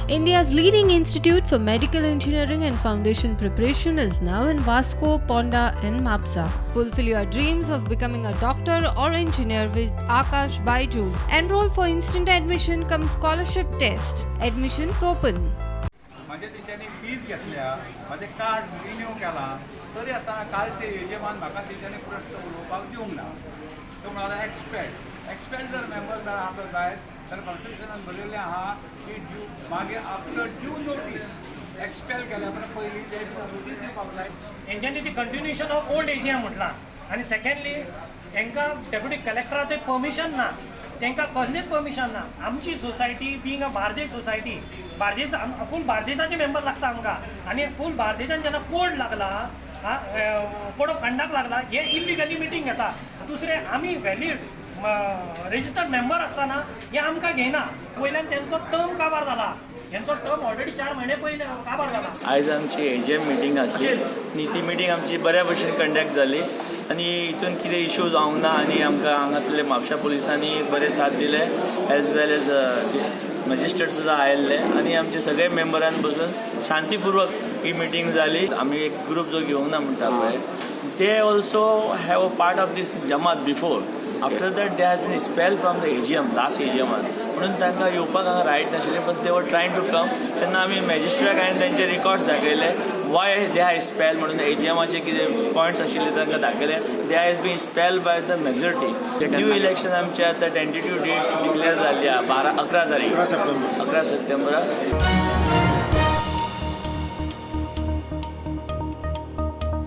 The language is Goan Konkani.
India's leading institute for medical engineering and foundation preparation is now in Vasco, Ponda, and Mapsa. Fulfill your dreams of becoming a doctor or engineer with Aakash Byju's. Enroll for instant admission cum scholarship test. Admissions open. म्हणजे तेंच्यांनी फीज घेतल्या, म्हाजें कार्ड रिन्यू केलां, तरी आसतना कालचे एजीएमान म्हाका तेंच्यांनी प्रश्न उलोवपाक दिवंक ना. तो म्हणालो एक्सपेल. एक्सपेल जर मेंबर जर आपलो जायत जाल्यार कॉन्स्टिट्युशनान बरयल्लें आहा की ड्यू मागीर आफ्टर ड्यू नोटीस, एक्सपेल केल्या पण पयलीं ते नोटीस दिवपाक जाय. हेंच्यांनी ती कंटिन्युएशन ऑफ ओल्ड एजीएम म्हटलां आनी सेकंडली हेंकां डेप्युटी कलेक्टराचें परमिशन ना, तांकां कसलेंच परमिशन ना. आमची society being a Bardez society, Bardez full बार्देजाचे मेंबर लागता आमकां आनी फूल बार्देजान जेन्ना कोड लागला, कोड ऑफ कंडक्ट लागला, हे इल्लिगली मिटींग घेता. दुसरें, आमी व्हॅलीड रजिस्टर्ड मेंबर आसतना हे आमकां घेयना. वयल्यान तेंचो टर्म काबार जाला, हेंचो टर्म ऑलरेडी 4 म्हयने पयले काबार जाला. आयज आमची एजीएम मिटींग आसली आनी ती मिटींग आमची बऱ्या भशेन कंडक्ट जाली आनी हितून कितें इशू जावंक ना आनी आमकां हांगासरले म्हापशा पुलिसांनी बरे साथ दिले, एज वेल एज मजिस्ट्रेट सुद्दां आयिल्ले आनी आमचे सगळे मेंबरान बसून शांतीपूर्वक ही मिटींग जाली. आमी एक ग्रूप जो घेवंक ना म्हणटा पळय, ते also have a part of this Jamaat before. After that they has been expel from the AGM, last एजीएमान. म्हणून तांकां येवपाक हांगा रायट नाशिल्लें, but they were trying to come. तेन्ना आमी मॅजिस्ट्रेटाक हांवें तेंचे रिकॉर्ड्स दाखयले, वाय they are expel म्हणून. एजीएमाचे कितें पॉयंट्स आशिल्ले तांकां दाखयले. They has been expel by the majority. New election आमचे आतां टेंटेटीव डेट्स डिक्लेअर जाल्ली आहा, 12 11 तारीख, 11 सप्टेंबराक.